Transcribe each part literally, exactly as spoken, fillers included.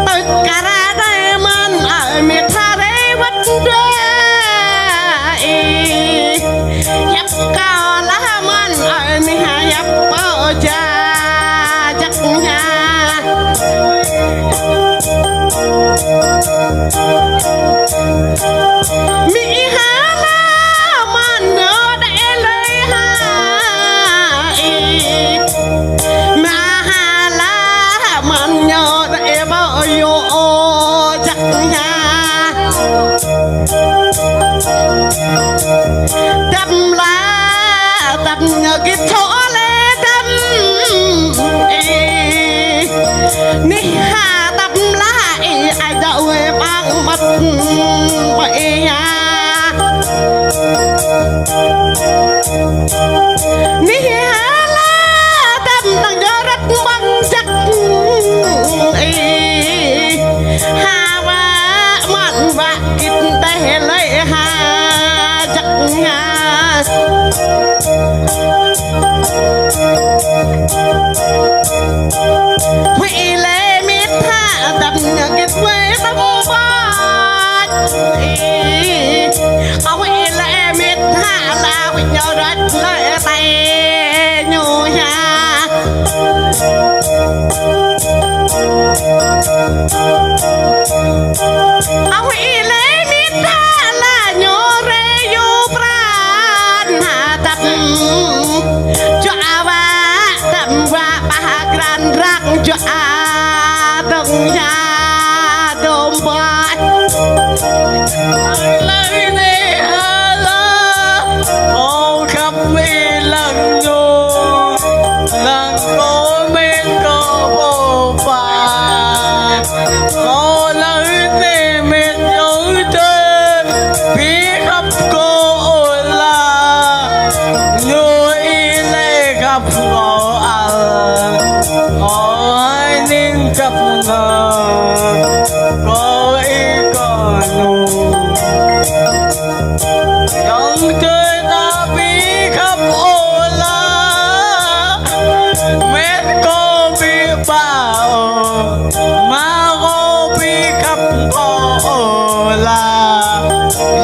Tơ̆t kar rai mơ̆n ơi mĕt ha rai wơ̆t dơi. Hiăp kâo lah mơ̆n ơi mĕt ha hiăp pơ ja jăk ña. Mĕt ha lah mơ̆n nơ đe lơi ha. Ih. Mĕt ha lah mơ̆n ñu đe bơ yô ô jăk ña. Dăm lah, dăm ñu git thô lê dăm. Ih. Nih ha dăm lah, ih, ai dŏ wê bang măt bơ ih ha. Nih ha lah dăm năng jơrăt bang jăk. Ih. Ha wă mơ̆n wă git đe lơi ha jăk ña. Huĭ lĕ mĕt ha dăm ñu git wê dăm ƀôč. Ih. Huĭ lĕ mĕt ha lah huĭ ñu rơ̆t lơi tê ñu ha. Ơ huĭ lĕ mĕt ha lah ñu rê yô pran ha dăm. Jua wă dăm wă pah gran răng jua dơ̆ng ya dơ̆ng ƀai. Lơi nê ha lah, ơ khăp mĕt lăng ñu. Lăng kơ mĕt kơ pô pă. Kơ lơi nê mĕt yơh tê. Pi khăp kơ ôh lah. Ñu ih lĕ khăp kơ ăl. Kơ ai ning khăp ngă. Kơ ih kơ ñu. Yŏng tơi ta pi khăp ôh lah. Mĕt kơ pi pă ôh. Mă kơ pi khăp kơ ôh lah.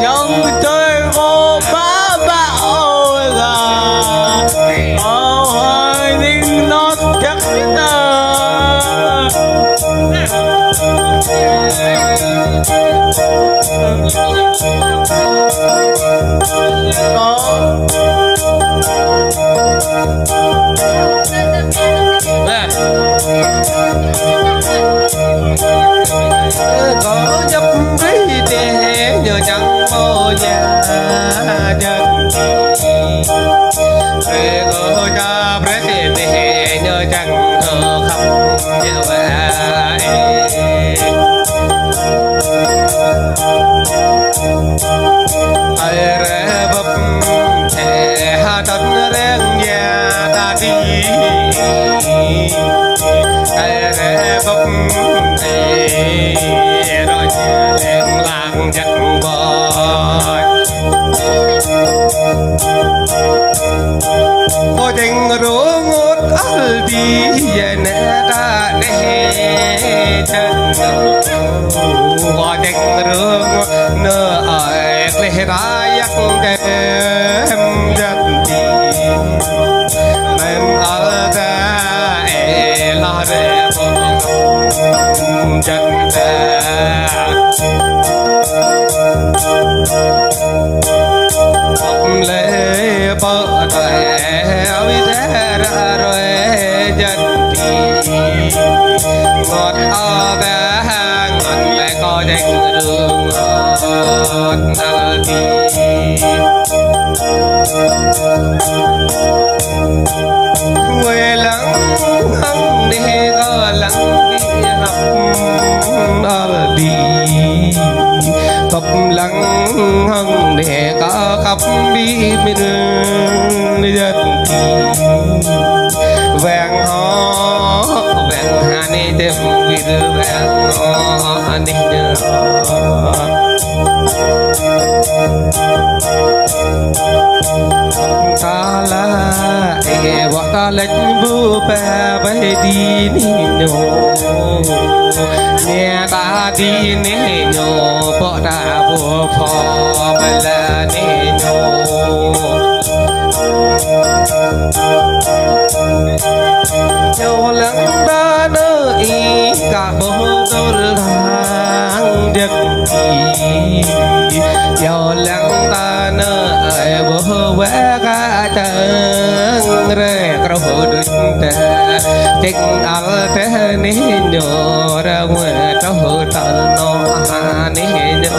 Yŏng tơi kơ pă pă ôh lah. Ơ hai ning nŏt jăk nă. Kơ djăp brơi tê ñu čang pô ya jăk. Brơi kơ ča brơi tê ñu čang kơ khăp ñu wă. Ai rê bưp tê ha tăn reng ya ta đi. Ai rê bưp tê roi leng lang jăk ƀai. Kơ deng rơngot ăl đi ya nê ta nê čang. Kơ deng rơngot nơ ai kleh ra yak tem jăk đi. Mem ăl ta ê la rê bơ jăk ta. Pơ̆p lĕ pơ̆ tơi wĭ tơr rơi jăk ti. Ngot ơ ta ngot lĕ kơ deng rơngot ăl ti. Wê lăng hăng đe kơ lăng đe hăp ăl đi. Khăp lăng hăng đe kơ khăp ƀi mĭn jăk ti. Weng hŏ, weng ha nê tem wir weng hŏ, ha nê ñu. Kala ê wă Lĕ ƀu pă wai dĭ neh ñu. Neh ta dĭ neh ñu, pŏk ta ƀu khŏm lĕ neh ñu. Yua lăng ta nơ ih ka ƀuh dơr lăng djơ̆ ih. Yua lăng ta nơ ơi ƀuh wai ka tơ̆ng rĕ krôh đuč tĕ. Čĕng al tĕ neh ñu ră wai tŏh tơl nô ha neh ñu.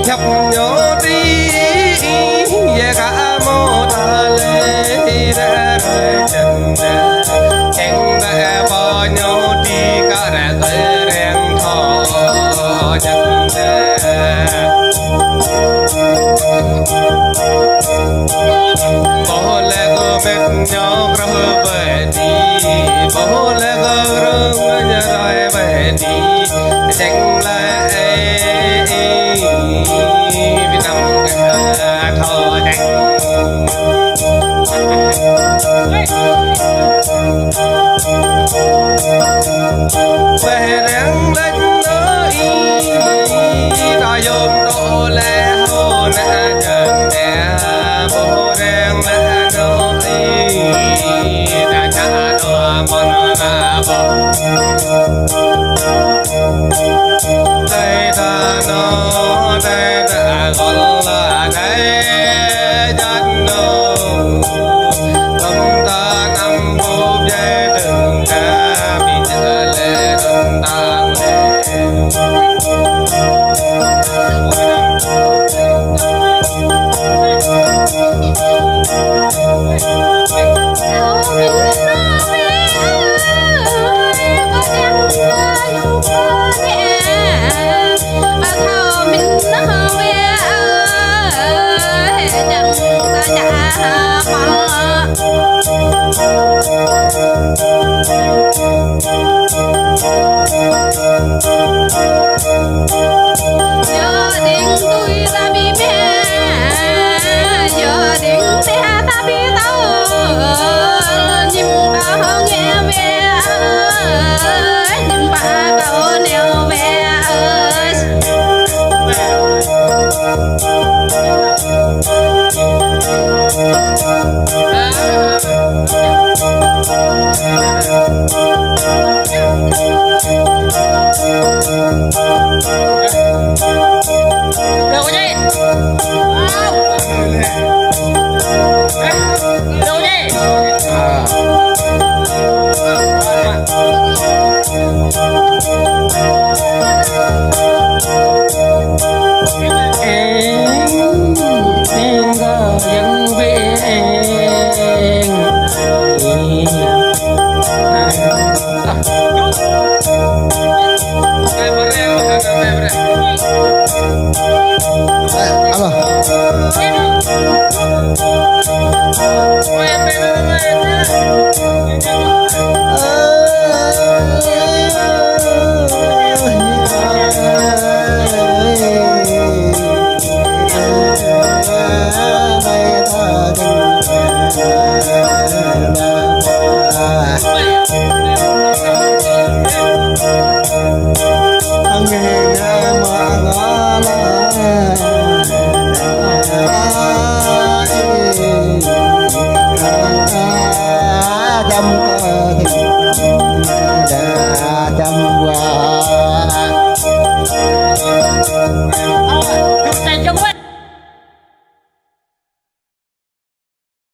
Khăp ñu đĭ, yê ka mô ta lê, rê rê čan đê. Čeng đê pô ñu đĭ kơ rê kơ reng thô čan đê. Pô lê kơ mĕt ñu krơh